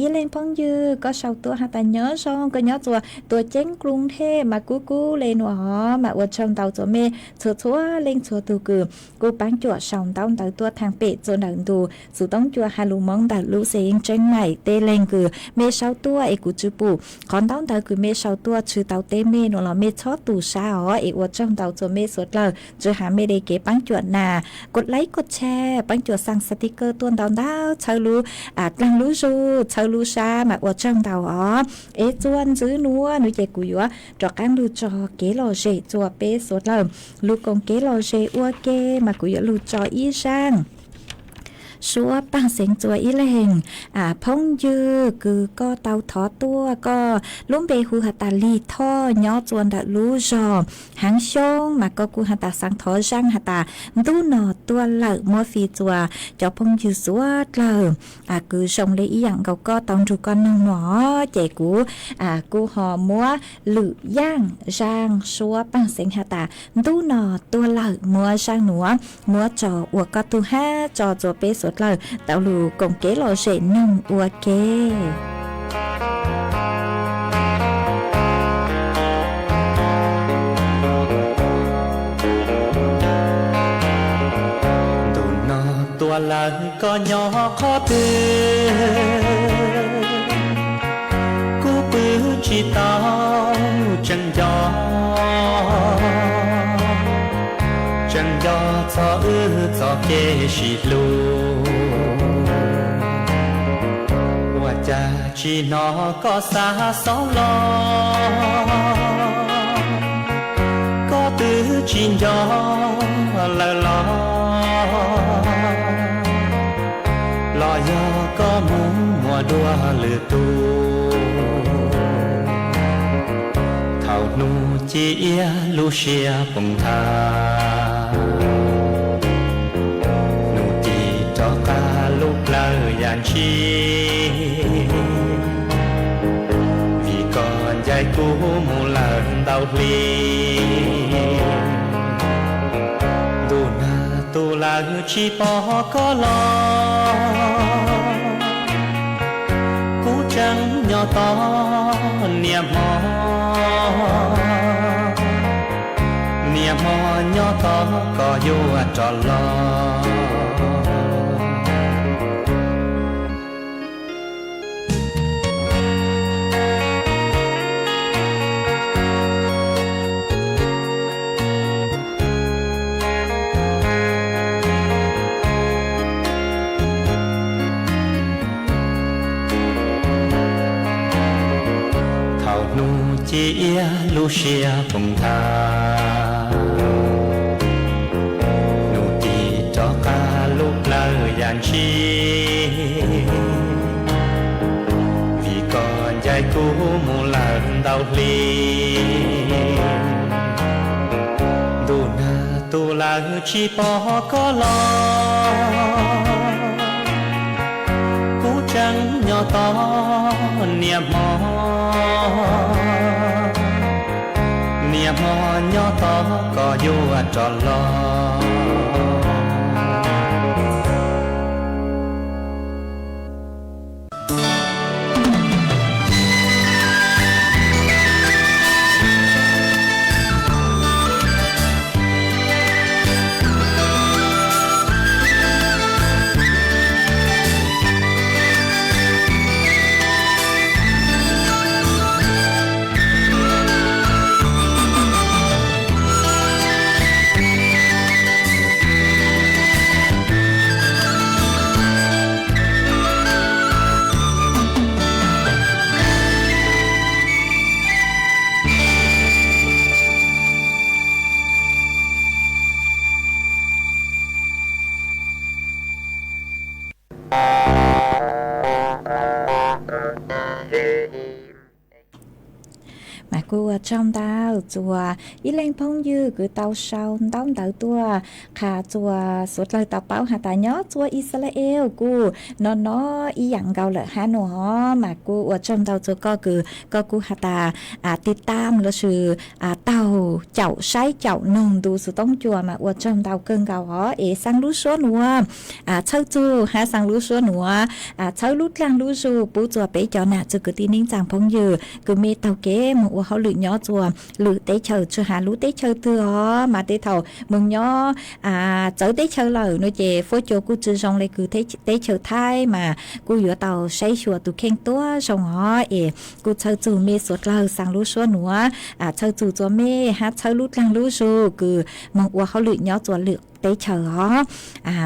Ib leeg phooj ywg koj sau tuaj has tas nyob zoo, koj nyob txua Tuam Ceeb Kruv Thej mas kuj kub le nuav os. Mas ua tsaug ntau txua mej txhua txhua leej txhua tug kws kuj paab cuam sau ntaub ntawv tuaj thaam pem txua ntawm ntus xuv tooj cua has lug Moob ntawm lub xeev Tseeb Maim. Tej leeg kws mej sau tuaj es kuv tsi pum qhov ntaub ntawv kws mej sau tuaj tshwm tau teb mej nuav los mej txhob tu sab os. Es ua tsaug ntau txua mej suav dlawg, tsi has mej le kev paab cuam nas, kos laib kos tshare, paab cuam xaa xas tis kawj tuaj ntau ntau txhawb lub dlaag lub zug txhawb lub sab mas ua tsaug ntau os. Es txuas ntxwv nuav nuav ces kuv yuav rov qaab lug tso kev lom zem txua peb suav dlawg lug koom kev lom zem ua ke. Mas kuv yuav lug tso ib zaaj suab paag xeev txua ib leeg phooj ywg kws koj tau thov tuaj, koj lub npe hu has tas Lig Thoj nyob txua ntawm lub zog Haav Xyoob mas koj kuj has tas xaav thov zaaj has tas Ntub No Tuaj Lawm muab fij txua cov phooj ywg suav dlawg kws zoo le ib yaam nkaus koj tau nrug koj noog nuav. Ces kuv kuj ho muab lwm yaaj zaaj suab paag xeev has tas Ntub No Tuaj Lawm muab zaaj nuav muab tso ua koj tug hab tso txua peb suav dlawg tau lug koom kev lom zem noog ua ke. Ntu no tuaj lawm koj nyob qhov twg, kuv pw tsis tau tseem nco, tseem nco txog wb txoj kev sib hlub. Ua cas tsis hnov koj xa xov los, koj twb tsis nco lawm los, los yog koj mus muaj dua lwm tus. Thaum hnub ci iab lub siab poob thawj, hnub ci rov qab lub plawv yam ntshis, vim koj ncaim kuv mus lawm ntau hli. Ntuj nag tu lawm tsis pom koj los, kuv tseem nyob tos niaj hmo, niaj hmo nyob tos koj yuav rov los. Thaum hnub ci iab lub siab poob thawj, hnub ci rov qab lub plawv yam ntshis, vim koj ncaim Kuv mus lawm ntau hli, ntuj nag tu lawv tsis pom koj los. Kuv tseem nyob tos niaj hmo, niaj hmo nyob tos koj yuav rov los. Mas kuj ua tsaug ntau txuas ib leeg phooj ywg kws tau sau ntaub ntawv tuaj qha txuas suav dlawg tau paub has tas nyob txuas Israel kuj no no ib yaam nkaus lawm hab nua. Mas kuj ua tsaug ntau txuas koj kws koj kuj has tas tiv tam lossis taug caum saib caum noog ntu xuv toob cua mas ua tsaug ntau kawg nkaus os. Es xaa lub suab nuav txhawb txug hab xaa lub suab nuav txhawb lub dlaag lub zug pub txuas peb cov nam txiv kwv tij neej tsaa phooj ywg kws mej taug kev moog ua hauj lwm nyob txuas lwm teb chaws tsi has lub teb chaws twg os. Mas tej thaum moog nyob txawv teb chaws lawm no ces fuab cua kuj tsi zoo le kws teb chaws Thaib mas kuj yuav tau saib xyuas tus kheej tuab zoo os. Es kuj txhawb txug mej suav dlawg xaa lub suab nuav txhawb txug txuas mej hab txhawb lub dlaag lub zug kws moog ua hauj lwm nyob txuas lwm teb chaws os.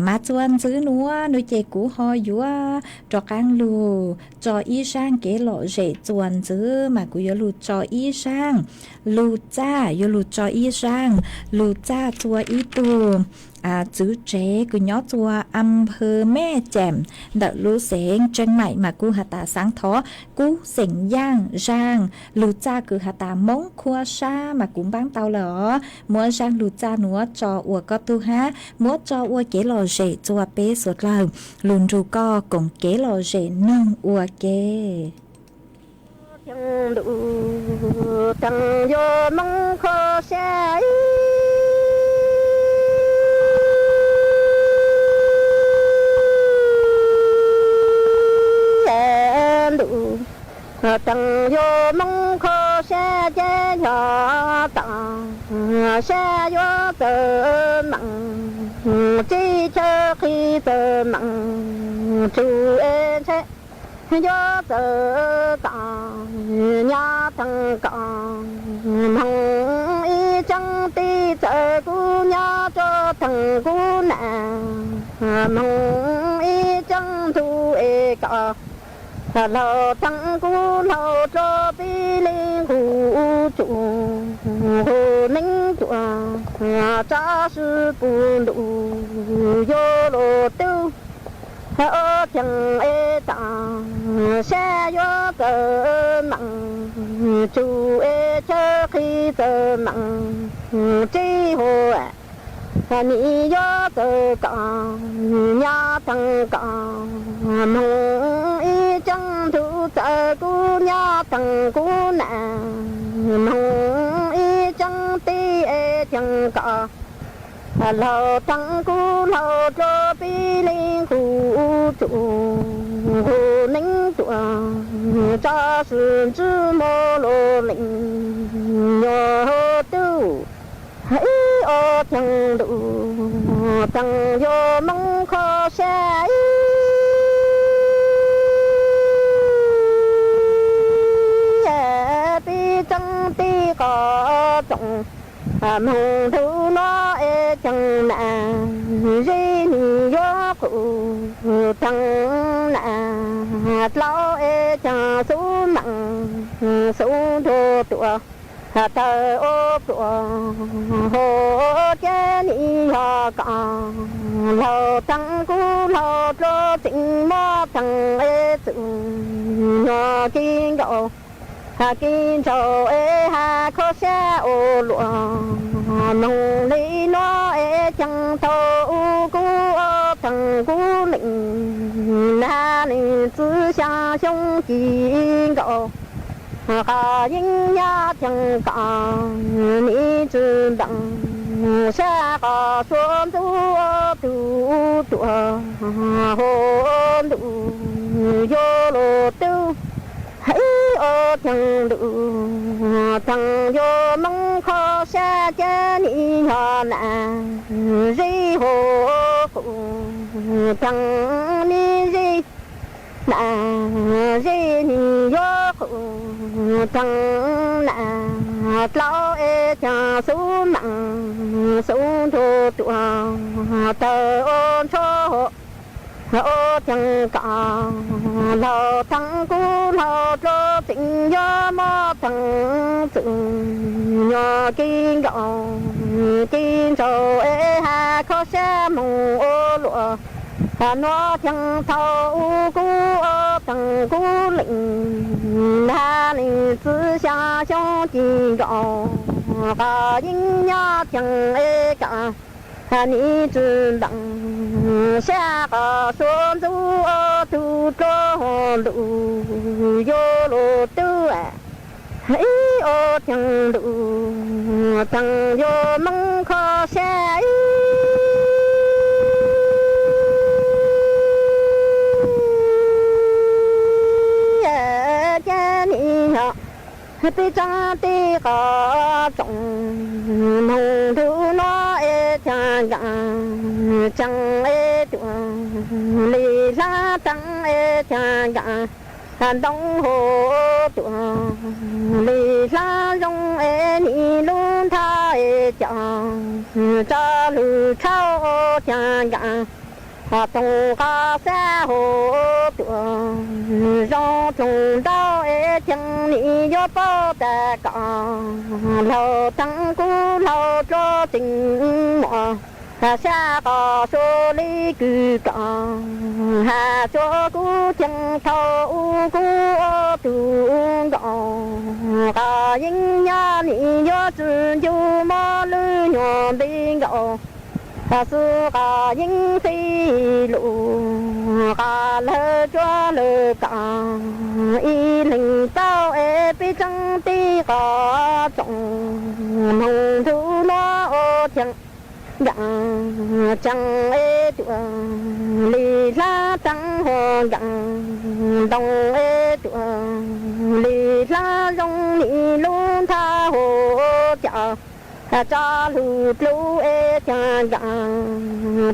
Mas txuas ntxiv nuav no ces kuv ho yuav rov qaab lug tso ib zaaj kev lom zem txuas ntxiv mas kuv yuav lug tso ib zaaj lug txaj, yuav lug tso ib zaaj lug txaj txuas ib tug txwv tsev kws nyob txuas am phw Mej Ceem ntawm lub xeev Tseeb Maim mas kuj has tas xaav thov kub xeem yaaj zaaj lug txaj kws has tas Moob khuab sab mas kuv npaab tau lawm os. Muab zaaj lug txaj nuav tso ua koj tug hab muab tso ua kev lom zem txuas peb suav dlawg lug nrug koj koom kev lom zem noog ua ke. Thaab yuav Moob khuab sab ib ntus, thaab yuav Moob khuab sab ces yog taam sab yuav txawm meem, teb chaws qhib txawm meem, tsuj es ntshai yuav txawm taam nyab theem kaam. Moog ib tseeb tij txawm kuv nyab rov theem kuv nam, moog ib tseeb ntuj es kom laug theem kuv laug rov pib li nqus tsuj nqus neeb tuaj, tsab sib pub ntuj yuav luag tub. Ob cheem es taam sab yuav txawm meem, tsuj es chaw qhib txawm meem, teb hov nim yuav txawm kaam nyab theem kaam. Moog ib tseeb ntuj txawm kuv nyab theem kuv nam, moog ib tseeb tij es theem kaam. Laug theem kuv laug rov pib li nqus tsuj nqus neeb tuaj, tsab sib ntsib muaj luag leej nyuag tub. Ib ob cheeb ntuj thaab yuav Moob khuab sab ib pib tseeb tij qhov tsoom. Moog ntuj no es cheem nam, zeb nim yuav qus theem nam, dlau es cheem xub meem xub nrug tuaj, tawg ua pluas hov ces nim yog kaam. Laug theem kuv laug rov tseem muab theem es txwm nyuag kis nkaus. Kev ntshaum es has kho siab ua luaj, moog li nuav es caag thaum ub kuv ob thaam kuv leej, nag nwg txwv xyaa xyoo ci nkaus, qhov yeeb nyob caag kaam nim tsi npeem, sab qhov suav ntxub tug tuam huv ntuj yuav luag tub. Ib ua caag ntuj thaam yuav moog kho siab ces nim yog nam zeb huv qum, thaam nim zeb, nam zeb nim yuav qum, thaam nam dlauv es caag xub maam xub nrug tuam tawg ua ntshuab huv. Ua caag kaam laug thaam kuv laug dlua tseem yuav mob thaam txwm nyuas kev nkaus, kev ntshaum es has kho siab moog ua luaj. Nuav caag thaum ub kuv ob thaam kuv leej, nag nwg txwv xyaa xyoo ci nkaus, qhov yeeb nyob caag es kaam nim tsi npeem, sab qhov suav ntxub tug dlua huv ntuj yuav luag tub. Ib ua caag ntuj thaam yuav moog kho siab ces nim yog peb tsaab teb qhov tsoom moog ntuj nuav es caag nkaam, caag es tuam li hlab thaam es caag nkaam, ntoo huv tuam li hlab zoo es nim lub nthab es caag, tso lug tshauj caag nkaam, toog qhov xab huv tuam zoo dloog ntau es caag nim yuav paub tas kom laug thaam kuv laug dlua tseem muaj sab qhov suav li kws kaam, has tsuav kuv caag thaum ub kuv ob tug nkaus, qhov yeeb nyob nim yuav tsi ncu mob lub nyuas npe nkaus, xwb qhov yeeb fij lug, qhov lawv tsuab lawv kaam, ib leeg paub es peb tsaab teb qhov tsoom moog ntuj nuav ua caag nkaam, caag es tuam li hlab thaam huv nkaam, ntoo es tuam li hlab zoo nim lub nthab huv caag, tso lug dlua es caag nkaam,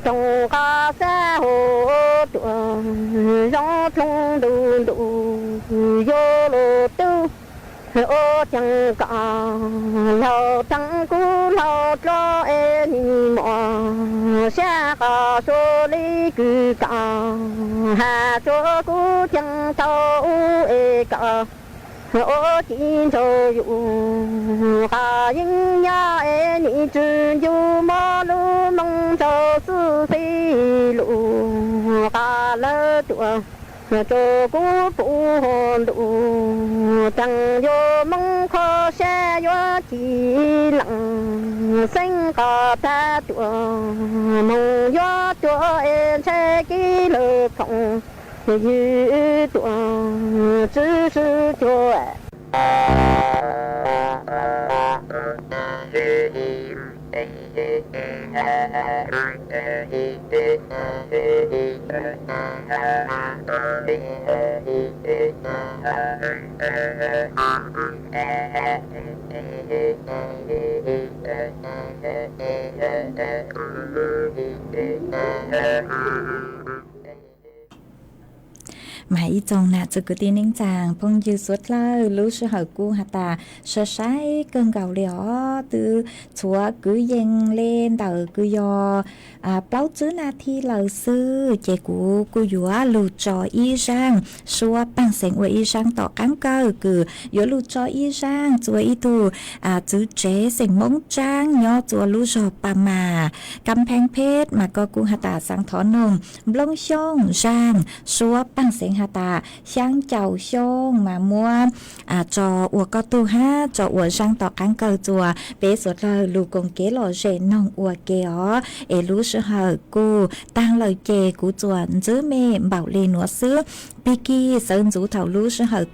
toog qhov xab huv tuam zoo dloog ntuj ntuj yuav luag tub. Ua caag kom laug thaam kuv laug dlua es nim muaj sab qhov suav li kws kaam, has tsuav kuv caag thaum ub es kom ua ci nraug yug, qhov yeeb nyob es nim tsi ncu mob lub moog nraug xwb fij lug, qhov lawv tuam tsuav kuv puv huv ntuj, caag yuav moog kho siab yuav ci leej xeeb qhov thab tuam moog yuav tuam es ntshai kev lawv khoom, ywg tuam tsi sib cuag. Mas ib tsoom nam txiv kwv tij neej tsaa phooj ywg suav dlawg, lub sij hawm kuj has tas sai sai kawg nkaus li os, twb txhua kwv yees le ntawm kws yog plaub tsib nas this lawm xwb, ces kuv kuj yuav lug tso ib zaaj suab paaj xeem ua ib zaaj tom qaab kawg kws yuav lug tso ib zaaj txua ib tug txiv tsev xeem Moob Tsaab nyob txua lub zog Paj Mas, Kam Pheej Phet, mas koj kuj has tas xaav thov noog Nplooj Xyooj zaaj suab paaj xeem has tas xyaab caum xyoo mas muab tso ua koj tug hab tso ua zaaj tom qaab kawg txuas peb suav dlawg lug koom kev lom zem noog ua ke os. Es lub sij hawm kuj taag lawm ces kuv txuas ntxwb mej npaum le nuav xwb. Pig kig sawv ntxuv thaum lub sij hawm